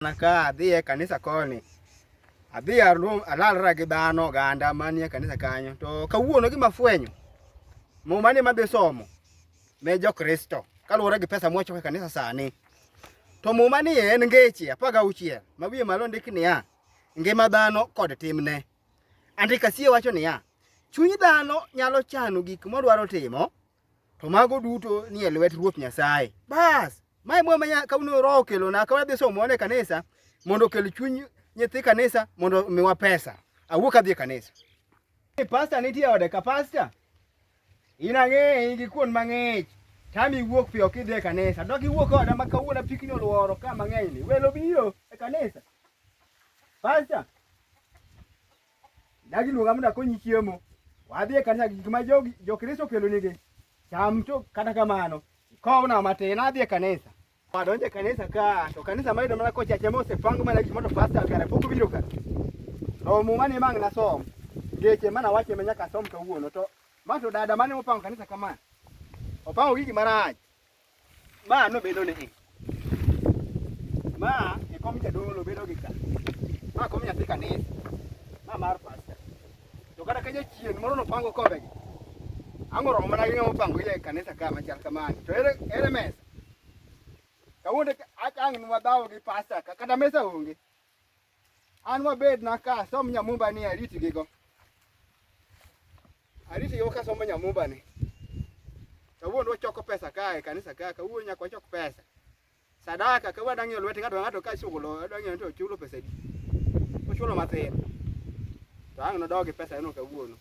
Mana ka adhi e kanisa koni, adhi alalra gi dhano oganda manie kanisa kanyo. To kawuono gima afwenyo, muma ni madhi somo ne jo-Kristo kaluwore gi pesa mwachoko e kanisa sani. To muma ni en ngeche 16 ma wiye malo ndik niya, ngima dhano kod timne. Andika sie wacho niya, chuny dhano nyalo chano gik modwaro timo, to mago duto nie lwet Ruoth Nyasaye. Bas, mae mwa manya kawuono roho okelona, kawuono adhi somo e kanisa mondo okel chuny nyithi kanisa mondo omiwa pesa. Awuok adhi e kanisa. Pasta nitie e ode ka pasta. In ang'eyi gi kuon mang'ich. Tami wuok piyo kidhi e kanisa. Dok iwuok e oda ma kawuono apikni olworo ka mang'eny ni. Welo biro e kanisa. Pasta. Dagi luonga mondo akonyi chiemo. Wadhi e kanisa gik ma jogi jo-Kristo okelonigi. Cham to kata kamano ikowna matin adhi e kanisa. Adonjo e kanisa ka to kanisa mayudo mana kochache mosepang mana gik mondo pasta kare pok obiro ka. To muma ni mang' nasom. Ngeche mana wache ma nyaka asom kawuono to ma to dada mane mopango kanisa kama. Opango gigi marach. Ma nobedo ni i. Ma e kom jadolo bedo gi ka. Ma kom nyathi kanisa. Ma mar pasta. To kata ka jachien moro nopango kombegi. Ang' oromo mana gi ng'ama opango gi e kanisa ka machal kamani. To ere ere mesa? Kawuono ang' nwadhawo gi pasta ka kata mesa onge. An wabed na ka som nyamumba ni arit gigo. Arit gigo ka somo nyamumba ni. Kawuono wachoko pesa ka e kanisa ka, kawuono nyaka wachok pesa. Sadaka kawuono adwa ng'iyo lwet ng'ato ka ng'ato ka chulo, adwa ng'iyo ni to ochulo pesa adi. Ochulo mathin. To ang' nodog gi pesa no kawuono.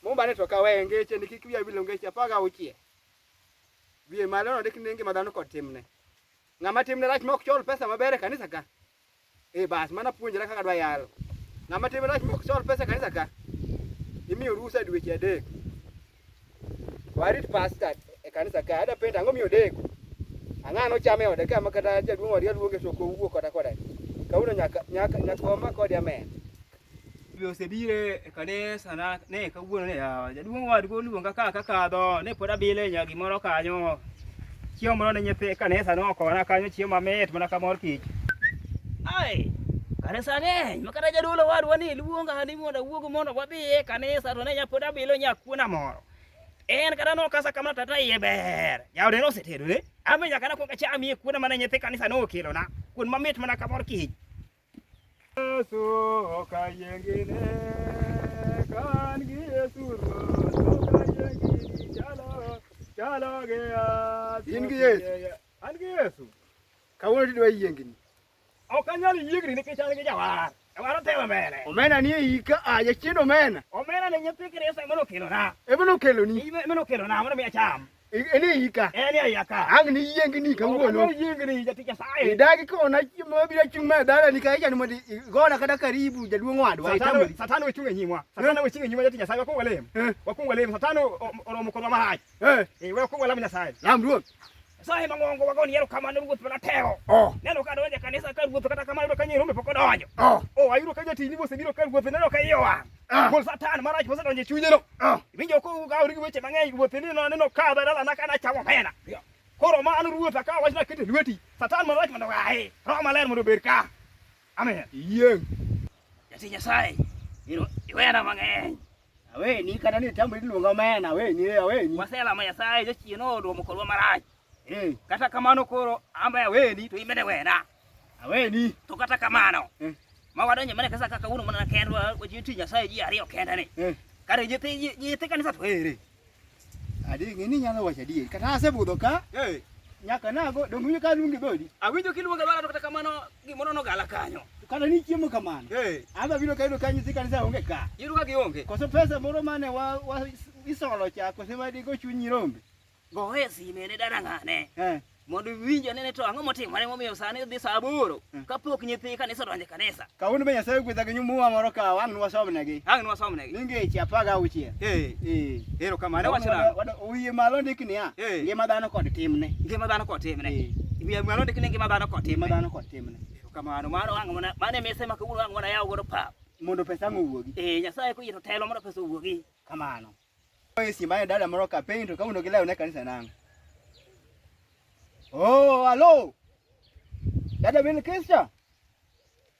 Mumba ni to kawe ngeche ni kik wiya wil ngeche 16. Wiye malo nondik ni ngima dhano kod timne. Ng'ama timne rach ma ok chol pesa maber e kanisa ka. Eh bas mana puonjra kaka adwa yalo. Ng'ama timne rach ma ok chol pesa e kanisa ka. Imiyo ruhusa dweche 3. Warit pasta e kanisa ka. Adwa penjo ang'o miyo odeko? Ang'ano ochame e ode ka ma kata jaduong' odgi luonge to ok owuo kata koda. Kawuono nyaka nyaka nyaka wamak kode amen. Be osebiro e kanisa na ne kawuono ne yawa jaduong' wadgi oluonga ka kakadho ne pod abile nya gimoro kanyo chiemo moro ne nyithi kanisa nokona kanyo chiemo mamit mana ka mor kich ai kanisa ng'eny ma kata jadolo wadwa ni luonga ni mondo awuog mondo wadhi e kanisa to ne nya pod abilo nya kuona moro en kata nokasa kamano tata iye ber jaode nosetedo ne ame nyaka nakwong achamie kuona mane nyithi kanisa nokelona kuon mamit mana ka mor kich Yesu okayiengine kan gi Yesu Ruoth okayiengini chalo chalo gi yath. In gi Yesu? An gi Yesu. Kawuono tidwa yiengni. Ok anyal yiengni nikech an gi jawar. Jawar otelo mbele. Omena ni e ika, ah jachien omena. Omena ne nyithi kanisa ema nokelona. Ema nokeloni. Ema nokelona mondo mi acham. En e ika. En e iya ka. Ang' ni yiengni kawuono. Ok anyal yiengni jatich Nyasaye. Idagi kona mabiro chung' ma dalani ka ichano mondo igona kata karibu jaduong' wadwa. Satan Satan we chung' e nyimwa. Satan we chung' e nyimwa jatich Nyasaye wakwong walem. Wakwong walem. Satan oromo kodwa marach. Eh, we wakwong walam Nyasaye. Lam Ruoth. Nyasaye mang'ongo wagoni erokamano Ruoth maratego. Oh. Neno ka adonjo e kanisa ka Ruoth kata kamano ayudo ka nyirombe pok odonjo. Oh. Oh, ayudo ka jatijni osebiro ka Ruoth neno ka iye owang'. Ah. Gol Satan marach mosedonjo e chunyeno. Oh. Iwinjo kogawri gi weche mang'eny Ruoth ni neno ka dalana ka nachamo omena. Koro ma an Ruoth akawo wachno aketo e lweti. Satan marach mondo oaye. Roho maler mondo obed ka. Amen. Yieng'. Jatich Nyasaye, iwena mang'eny. Aweni kata ni tambo iluonga omena, aweni, aweni. Waselamo Nyasaye jachien oduomo kodwa marach. Eh, Kata kamano koro ambe aweni to imede wena. aweni. To kata kamano, Eh. ma wadonjo mana e kanisa kaka kawuono mana kendwa wachiwo tich Nyasaye ji ariyo kende ni. Eh. Kare nyithi nyithi kanisa to ere. Adi ng'e ni nyalo wacho adier. Kata asebudho ka, Eh. nyaka nago, donge winjo ka aluongi dhodi. Awinjo kiluonga dala to kata kamano gimoro nogala kanyo. Kata ni chiemo kamano. Eh. Aba biro kayudo ka nyithi kanisa onge ka. Iyudo ka gionge. Koso pesa moro mane wa, wa isolo cha, koso ma digo chunyi rombe. Goye sime ne dada ng'ane. Eh. Mondo iwinj ane ni to ang'o motimore momiyo sani dhi saa 8 kapok nyithi kanisa odonjo e kanisa. Kawuono be Nyasaye ogwedha gi nyumuwa moro ka wang' nwasomnegi. Ang' nwasomnegi. Ni ngeche 16. Eh. Eh. Erokamano wacho nang'o? Wiye malo ndik niya, Eh. ngima dhano kod timne. Ngima dhano kod timne. Eh. Wiye malo ndik ni ngima dhano kod Ngima timne. dhano kod timne. Erokamano. Mano ang' mana mano e mise ma kawuono ang' mana yaw godo pap. Mondo pesa ang' owuogi. Eh, Nyasaye koyie to telo mondo pesa owuogi. Kamano. E simba ne dada moro ka penjo to kawuono gilewo ne kanisa nang'o. Oh, alo. Dada Bilkista.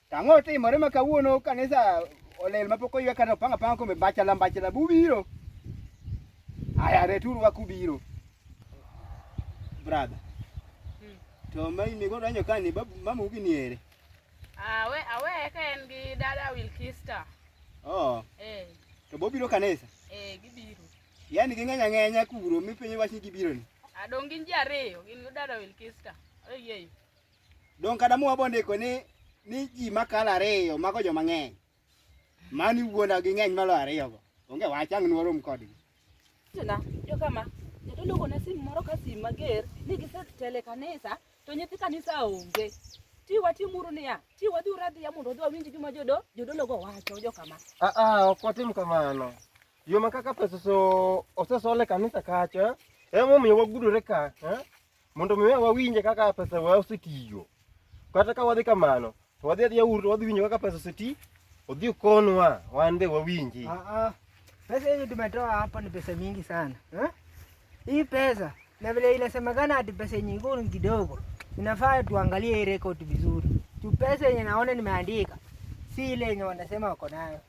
To ang'o timore ma kawuono kanisa olel mapok oywe kata opang apanga kome mbachala mbachala bubiro. Aya returu wakubiro. Brother. To ma imigo donjo ka ni babu mamu gi niere. Awe awe ka en gi dada Wilkista. Oh, Eh, to bobiro kanisa. eh gibiro. Yaani ging'eny ang'enya kuro mipenjo wach ni gibiro ni. Adong gin ji ariyo, gin gi dada Wilkista. Oyeyo. Dong kada muwa bondiko ni ji makalo ariyo mago joma ng'eny. Mani wuonda ging'eny maloyo ariyo go. Onge wach ang' nwarom kodgi. Na, jo kama, jadolo ogona simu moro ka simu mager ni gisetelo e kanisa to nyithi kanisa onge. Ti watimuru niya, ti wadhiuru adhiya mondo wadhi wawinj gima jodolo go wacho jo kama. Ah, ok watim kamano. Yo ma kaka pesa osesol e kanisa kacha, emomiyo wagudore ka, eh? Mondo mi wawinje kaka pesa wa osetiyo. Kata ka wadhi kamano, to wadhi adhiya uru to wadhi winjo kaka pesa oseti, odhi okonwa, wan be wawinji. Ah, pesa yenye tumetoa hapa ni pesa mingi sana eh? Hii pesa na vile inasemekana ati pesa yenye iko ni kidogo, inafaa tuangalie hii record vizuri. Tu pesa yenye naona nimeandika si ile yenye wanasema wako nayo.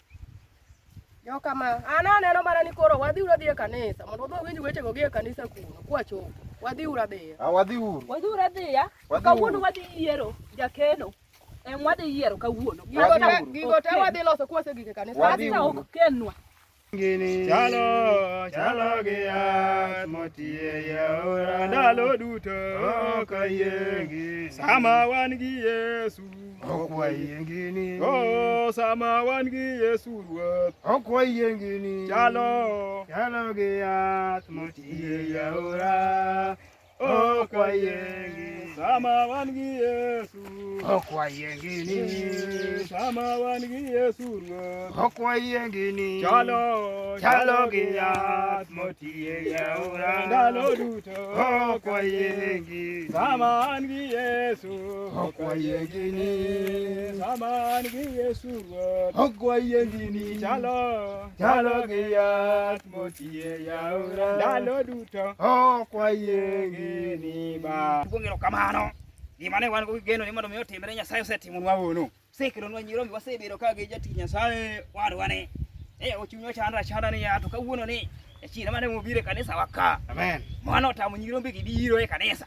Jo kama, an aneno mana ni koro wadhiuru adhiya e kanisa mondo wadhi wawinj wechego gi e kanisa kuno kwachopo. Wadhiuru adhiya. Ah, wadhi uru. Wadhiuru adhiya, Wadhi kawuono uru. wadhi yiero jakeno. Em wadhi yiero kawuono. Gigo te, Wadhi uru. gigo te wadhi loso kwasegik e kanisa. Wadhi Pastor uru. ok kenwa. Chalo, chalo gi yath motie e aora ndalo duto ok ayiengi. Sama wan gi Yesu Ok wayiengini. Oh, sama wan gi Yesu Ruoth Ok wayiengini. Chalo, Chalo gi yath motie e aora. ok wayiengi. Sama wan gi Yesu Ok wayiengini. Sama wan gi Yesu Ruoth Ok wayiengini. Chalo, Chalo gi yath motie e aora. ndalo duto Ok wayiengi. Sama an gi Yesu Ok wayiengini. Sama an gi Yesu Ruoth Ok wayiengini. Chalo, Chalo gi yath motie e aora. ndalo duto Ok wayiengini ba. Kuong'ero kamano. Gima ne wan go gi geno ni mondo mi otimre Nyasaye osetimonwa wuono. Osekelonwa nyirombe wasebedo ka gi jatich Nyasaye wadwa ni. Ochunywa chandra achanda ni ya to kawuono ni jachien mane mobiro e kanisa wa ka. Amen. Mano otamo nyirombe gi biro e kanisa.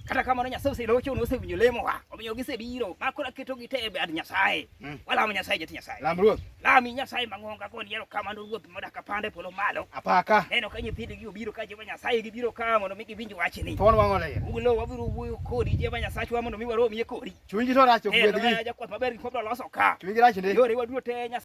Kata kamano Nyasaye oselocho nosewinjo lemowa. Omiyo gisebiro. Ma koro aketogi te e bad Nyasaye. Walamo Nyasaye jatich Nyasaye. Lam Ruoth. Lami Nyasaye mang'ongo agoni erokamano Ruoth modak apande polo malo. Apaka. Neno ka nyithindigi obiro ka Jehova Nyasaye gibiro ka mondo mi giwinj wachni. Thuon wang' oleyo. Ulo wabiro wuoyo kodi Jehova Nyasachwa mondo mi waromie kodi. Chunygi to rach Neno ogwedhgi. ka jakwath maber gik mabiro loso ka. Chunygi rach ndi. Yore wa duto te Nyasaye.